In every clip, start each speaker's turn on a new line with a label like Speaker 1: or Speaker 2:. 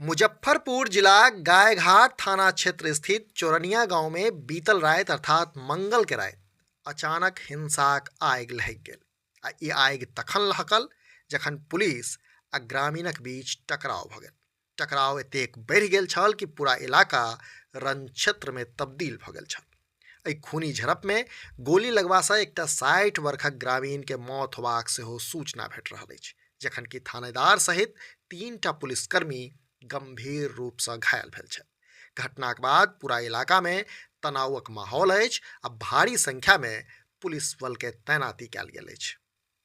Speaker 1: मुजफ्फरपुर जिलाक गायघाट थाना क्षेत्र स्थित चोरनिया गांव में बीतल राति अर्थात मंगल के राति अचानक हिंसाक आगि लहकि गेल आ ई आगि तखन लहकल जखन पुलिस आ ग्रामीणक बीच टकराव भऽ गेल। टकराव एतेक बढ़ि गेल छल कि पूरा इलाका रणक्षेत्र में तब्दील भऽ गेल छल। एहि खूनी झड़प में गोली लगबासँ एकटा 60 वर्षक ग्रामीण के मौत होबाक सेहो सूचना भेट रहल अछि, जखन कि थानेदार सहित 3टा पुलिसकर्मी गंभीर रूपसँ घायल भेल छथि। घटनाक बाद पूरा इलाका में तनावक माहौल अछि आ भारी संख्या में पुलिस बल के तैनाती कयल गेल अछि।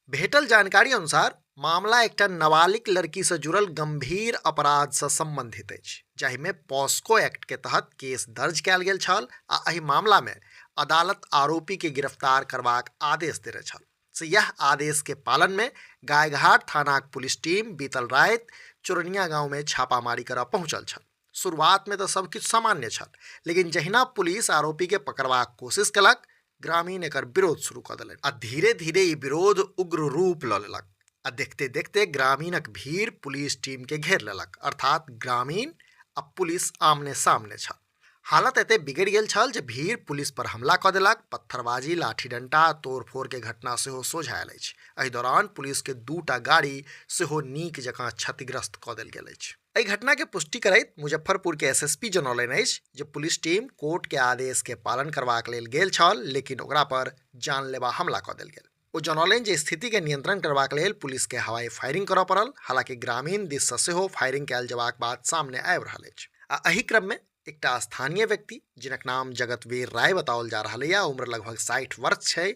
Speaker 1: भेटल जानकारी अनुसार मामला एकटा नाबालिग लड़की से जुड़ल गंभीर अपराध से संबंधित अछि, जाहिमे पॉस्को एक्ट के तहत केस दर्ज कयल गेल छल आ एहि मामला में अदालत आरोपी के गिरफ्तार करबाक आदेश देने छल। से यह आदेश के पालन में गायघाट थानाक पुलिस टीम बीतल राति चोरनिया गांव में छापामारी करऽ पहुंचल छल। शुरुआत में तो सब किछु सामान्य छल, लेकिन जहिना पुलिस आरोपी के पकड़बाक कोशिश केलक, ग्रामीण एकर विरोध शुरू कऽ देलनि आ धीरे धीरे ई विरोध उग्र रूप लऽ लेलक आ देखते देखते ग्रामीणक भीड़ पुलिस टीम के घेर लेलक, अर्थात ग्रामीण आ पुलिस आमने सामने छल। हालत एते बिगड़ि गेल छल जे भीड़ पुलिस पर हमला कऽ देलक। पत्थरबाजी, लाठी डंटा आ तोड़फोड़ के घटना सेहो सोझा आयल अछि। एहि दौरान पुलिस के 2टा गाड़ी सेहो नीक जकाँ क्षतिग्रस्त कऽ देल गेल अछि। एहि घटना के पुष्टि करैत मुजफ्फरपुर के एसएसपी जनौलनि अछि जे पुलिस टीम कोर्ट के आदेश के पालन करबाक लेल गेल छल, लेकिन ओकरा पर जानलेवा हमला कऽ देल गेल। ओ जनौलनि जे स्थिति के नियंत्रण करबाक लेल पुलिस के हवाई फायरिंग करऽ पड़ल। हालांकि ग्रामीण दिस सँ सेहो फायरिंग कयल जेबाक बात सामने आबि रहल अछि आ एहि क्रम में एकटा स्थानीय व्यक्ति, जिनक नाम जगतवीर राय बताओल जा रहल यऽ, उम्र लगभग 60 वर्ष छै,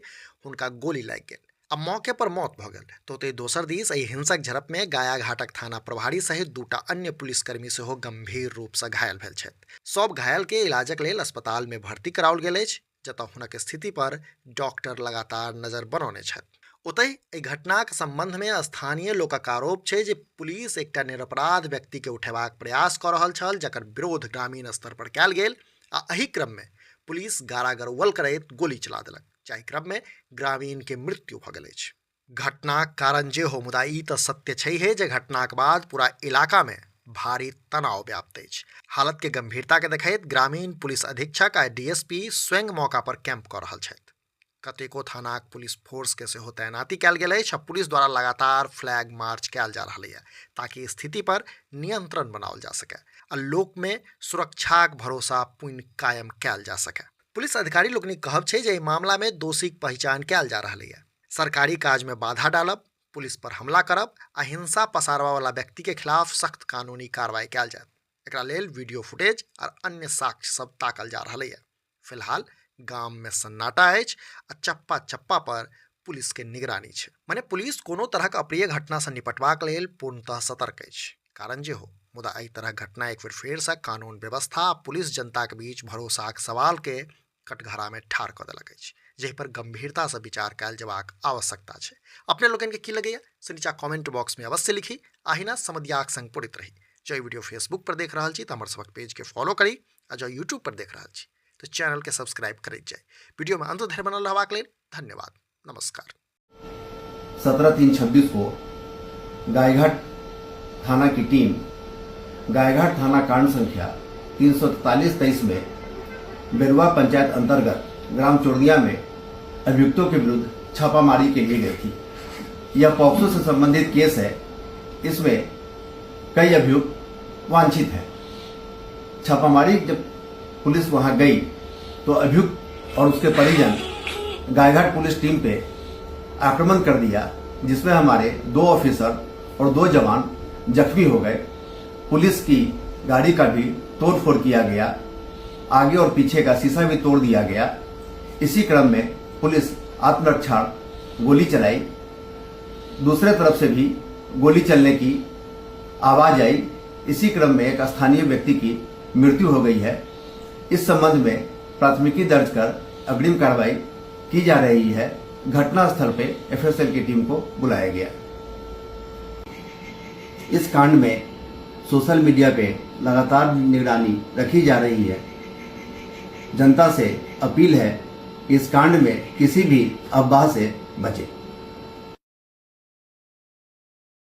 Speaker 1: हुनका गोली लागि गेल आ मौके पर मौत भऽ गेल। तऽ ओतहि दोसर दिस एहि हिंसक झड़प में गायाघाटक थाना प्रभारी सहित 2टा अन्य पुलिसकर्मी सेहो गंभीर रूप सँ घायल भेल छथि। सब घायल के इलाजक लेल अस्पताल में भर्ती कराओल गेल अछि, जतऽ हुनक स्थिति पर डॉक्टर लगातार नजर बनौने छथि। ओतहि एहि घटनाक संबंध में स्थानीय लोकक आरोप छै जे पुलिस एकटा निरपराध व्यक्ति के उठेबाक प्रयास कऽ रहल छल, जकर विरोध ग्रामीण स्तर पर कयल गेल आ एहि क्रम में पुलिस गारा-गरौवल करैत गोली चला देलक, जाहि क्रम में ग्रामीण के मृत्यु भऽ गेल अछि। घटनाक कारण जे हो, मुदा ई तऽ सत्य छैहे जे घटनाक बाद पूरा इलाका में भारी तनाव व्याप्त अछि। हालत के गंभीरता के देखैत ग्रामीण पुलिस अधीक्षक आ डीएसपी स्वयं मौका पर कैंप कऽ रहल छथि। कतेको थानाक पुलिस फोर्स के सेहो तैनाती कयल गेल अछि आ पुलिस द्वारा लगातार फ्लैग मार्च कयल जा रहल यऽ ताकि स्थिति पर नियंत्रण बनाओल जा सके आ लोक में सुरक्षाक भरोसा पुनः कायम कयल जा सके। पुलिस अधिकारी लोकनिक कहब छै जे एहि मामला में दोषीक पहिचान कयल जा रहल यऽ। सरकारी काज में बाधा डालब, पुलिस पर हमला करब आ हिंसा पसारबा वाला व्यक्ति के खिलाफ सख्त कानूनी कार्रवाई कयल जायत। एकरा लेल वीडियो फुटेज और अन्य साक्ष्य सब ताकल जा रहल यऽ। फिलहाल गाम में सन्नाटा अछि आ चप्पा चप्पा पर पुलिस के निगरानी छै। माने पुलिस कोनो तरहक अप्रिय घटना से निपटबाक लेल पूर्णतः सतर्क अछि। कारण जे हो, मुदा एहि तरहक घटना एक बेर फेर से कानून व्यवस्था आ पुलिस जनताक बीच भरोसाक सवाल के कटघरा में ठाढ़ कऽ देलक अछि, जाहि पर गंभीरता से विचार कयल जेबाक आवश्यकता छै। अपने लोकनि के की लगैया से नीचा कमेंट बॉक्स में अवश्य लिखी। अहिना समदियाक संग पुरित रही। जँ ई वीडियो फेसबुक पर देख रहल छी तऽ हमर सबक पेज के फॉलो करी आ जँ यूट्यूब पर देख रहल छी तऽ चैनल के सब्सक्राइब करैत जाय। वीडियो में अंत धरि बनल रहबाक लेल धन्यवाद। नमस्कार।
Speaker 2: 17/3/26 को गायघाट थाना की टीम गायघाट थाना कांड संख्या 343-23 में बेरुआ पंचायत अंतर्गत ग्राम चोरनिया में अभियुक्तों के विरुद्ध छापामारी के लिए गई थी। यह पॉक्सो से संबंधित केस है। इसमें कई अभियुक्त वांछित हैं। छापामारी जब पुलिस वहां गई तो अभियुक्त और उसके परिजन गायघाट पुलिस टीम पे आक्रमण कर दिया, जिसमें हमारे 2 ऑफिसर और 2 जवान जख्मी हो गए। पुलिस की गाड़ी का भी तोड़फोड़ किया गया, आगे और पीछे का शीशा भी तोड़ दिया गया। इसी क्रम में पुलिस आत्मरक्षा गोली चलाई। दूसरे तरफ से भी गोली चलने की आवाज आई। इसी क्रम में एक स्थानीय व्यक्ति की मृत्यु हो गई है। इस संबंध में प्राथमिकी दर्ज कर अग्रिम कार्रवाई की जा रही है। घटनास्थल पे एफएसएल की टीम को बुलाया गया। इस कांड में सोशल मीडिया पे लगातार निगरानी रखी जा रही है। जनता से अपील है कि इस कांड में किसी भी अफवाह से बचे।